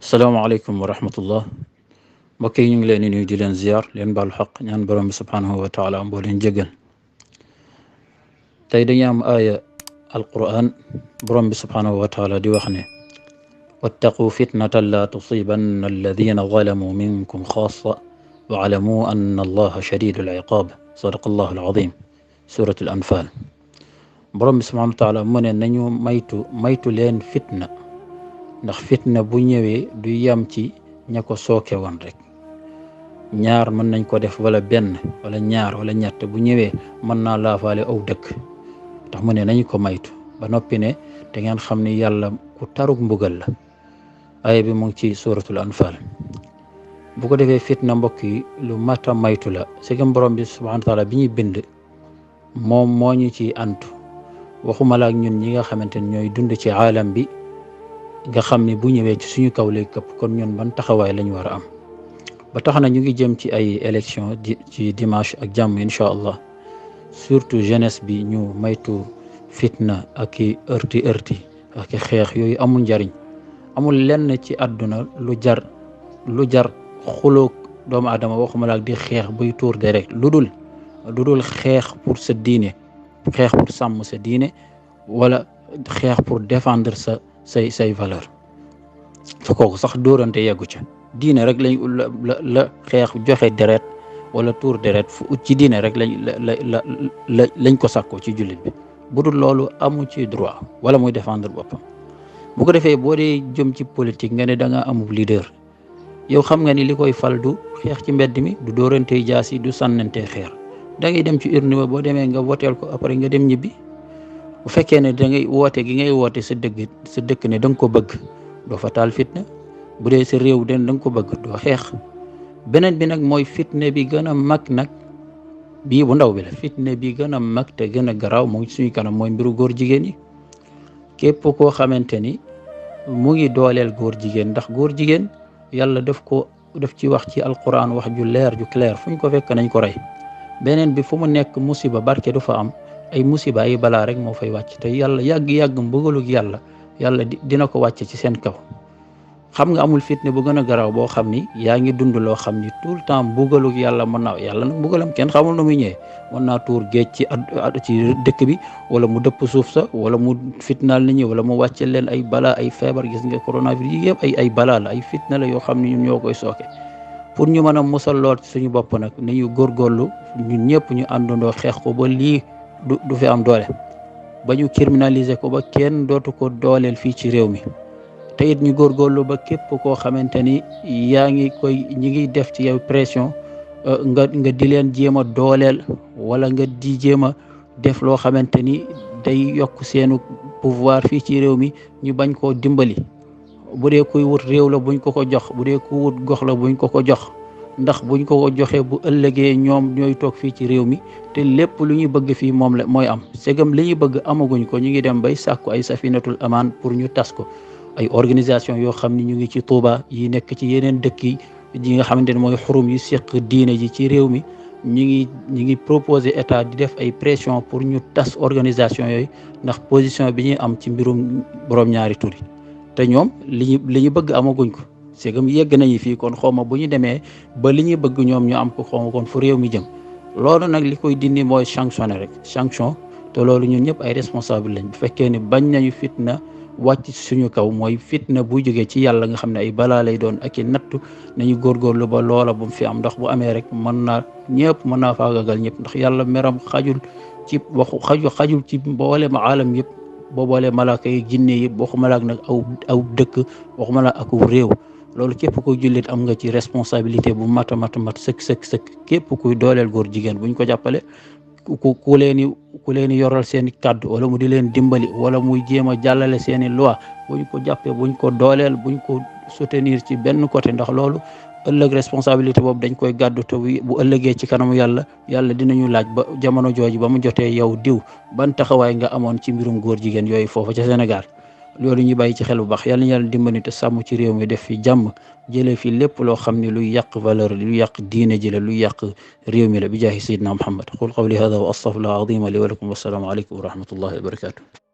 salaamaaleykum wa rahmatullah mbokk yi ñu ngi leen di nuyu di leen ziar leen baalu xaq ñaan borom bi subhaanahu wa taala boo leen jégal tey dañu am aaya alquran borom bi subhaanahu wa taala di wax ne wattaqu fitnatan la tusibanna alladina zalamu minkum xaasa wa alamu anna allaha shadidu al-iqaab sadaqa allahu al-azim surat al-anfal borom bi subhaanahu wa taala mu ne nañu maytu leen fitna ndax fitna bu ñëwee du yam ci ña ko sooke woon rek ñaar mën nañ ko def wala benn wala ñaar wala ñett bu ñëwee mën naa laafaale aw dëkk tax mu ne nañu ko maytu ba noppi ne te ngeen xam ni yàlla ku taruk mbugal la aaya bi mu ngi ci suratul anfal bu ko defee fitna mbokk yi lu mata maytu la sigam borom bi subhanahu wa taala bi ñuy bind moom moo ñu ci antu waxuma la ak ñun ñi nga xamante ne ñooy dund ci aalam bi nga xam ne bu ñëwee ci suñu kaw lay këpp kon ñun ban taxawaay lañu war a am ba tax na ñu ngi jëm ci ay élection ci dimanche ak jàmm incha allah surtout jeunesse bi ñu maytu fitna ak i ërti ak i xeex yooyu amul njariñ amul lenn ci àdduna lu jar xuloog doomu aadama waxuma la ak di xeex buy tuur de rek lu dul xeex pour sa diine xeex pour sàmm sa diine wala xeex pour défendre say valeur fa kooku sax dóorante yeggu ca diine rek la xeex joxe deret wala tuur deret fu ut ci diine rek lañ ko sàkkoo ci jullit bi bu dul loolu amu ci droit wala muy défendre boppam bu ko defee boo dee jëm ci politique nga ne da nga amul leader yow xam nga ni li koy fal du xeex ci mbedd mi du dóorante jaas yi du sànnante xeer da ngay dem ci urne ba boo demee nga woteel ko après nga dem ñibbi bu fekkee ne da ngay woote gi ngay woote sa dëkk ne da nga ko bëgg doo fa taal fitna bu dee sa réew da nga ko bëgg doo xeex beneen bi nag mooy fitna bi gën a mag nag bii bu ndaw bi la fitna bi gën a mag te gën a garaaw mu ngi suñu kanam mooy mbiru góor jigéen yi képp koo xamante ni mu ngi dooleel góor jigéen ndax góor jigéen yàlla daf ci wax ci alquran wax ju leer ju clair fu ñu ko fekk nañ ko rey beneen bi fu mu nekk musiba barke du fa am ay musiba ay balaa rek moo fay wàcc te yàlla yàgg mbugalug yàlla dina ko wàcce ci seen kaw xam nga amul fitne bu gën a garaaw boo xam ni yaa ngi dund loo xam ni tout le temps mbugalug yàlla mën naa yàlla nag mbugalam kenn xamul na muy ñëwee mën naa tuur géej ci dëkk bi wala mu dëpp suuf sa wala mu fitnaal nit ñi wala mu wàcce leen ay balaa ay feebar gis nga coronavirus yi yëpp ay balaa la ay fitna la yoo xam ni ñun ñoo koy sooke pour ñu mën a musal lool ci suñu bopp nag ni ñu góorgóorlu ñun ñëpp ñu àndandoo xeex ko ba lii du fi am doole ba ñu criminaliser ko ba kenn dootu ko dooleel fii ci réew mi te it ñu góorgóorlu ba képp koo xamante ni ñi ngi def ci yow pression nga di leen jéem a dooleel wala nga di jéem a def loo xamante ni day yokk seenu pouvoir fii ci réew mi ñu bañ koo dimbali bu dee kuy wut réew la buñ ko jox bu dee ku wut gox la buñ ko jox ndax buñ ko joxee bu ëllëgee ñoom ñooy toog fii ci réew mi te lépp lu ñu bëgg fii moom la mooy am segam li ñu bëgg amaguñ ko ñu ngi dem bay sàkku ay safinatul amaan pour ñu tas ko ay organisation yoo xam ne ñu ngi ci Touba yi nekk ci yeneen dëkk yi nga xamante ne mooy xurum yu seq diine ji ci réew mi ñu ngi proposer état di def ay pression pour ñu tas organisation yooyu ndax position bi ñuy am ci mbirum borom ñaari tur yi te ñoom li ñu bëgg amaguñ ko segam yegg nañu fii kon xawma bu ñu demee ba li ñuy bëgg ñoom ñu am ko xawma kon fu réew mi jëm loolu nag li koy dindi mooy sanctionné rek sanction te loolu ñun ñëpp ay responsable lañ bu fekkee ne bañ nañu fitna wàcc suñu kaw mooy fitna bu jógee ci yàlla nga xam ne ay balaa lay doon ak i nattu nañu góorgóorlu ba loola bu mu fi am ndax bu amee rek mën naa faagagal ñëpp ndax yàlla meram xajul ci mboolem aalam yëpp boo boolee malaaka yi jinne yi waxuma la ak nag aw dëkk waxuma la ak réew loolu képp kuy jullit am nga ci responsabilité bu mat sëkk képp kuy dooleel góor jigéen buñ ko jàppale ku leen yoral seen i kàddu wala mu di leen dimbali wala muy jéem a jàllale seen i loi buñ ko jàppee buñ ko dooleel buñ ko soutenir ci benn côté ndax loolu ëllëg responsabilité boobu dañ koy gàddu te bu ëllëgee ci kanamu yàlla dinañu laaj ba jamono jooju ba mu jotee yow diw ban taxawaay nga amoon ci mbirum góor jigéen yooyu foofu ca Sénégal loolu ñu bàyyi ci xel bu baax yàlla ñu yàlla dimbali te sàmm ci réew mi def fi jàmm jëlee fi lépp loo xam ne luy yàq valeur luy yàq diine ji la luy yàq réew mi la bi jaahi sayyidina Muhammad qul qawli hada wa astaghfirullah azima li wa lakum wassalaamu aleykum wa rahmatullahi wa barakatuh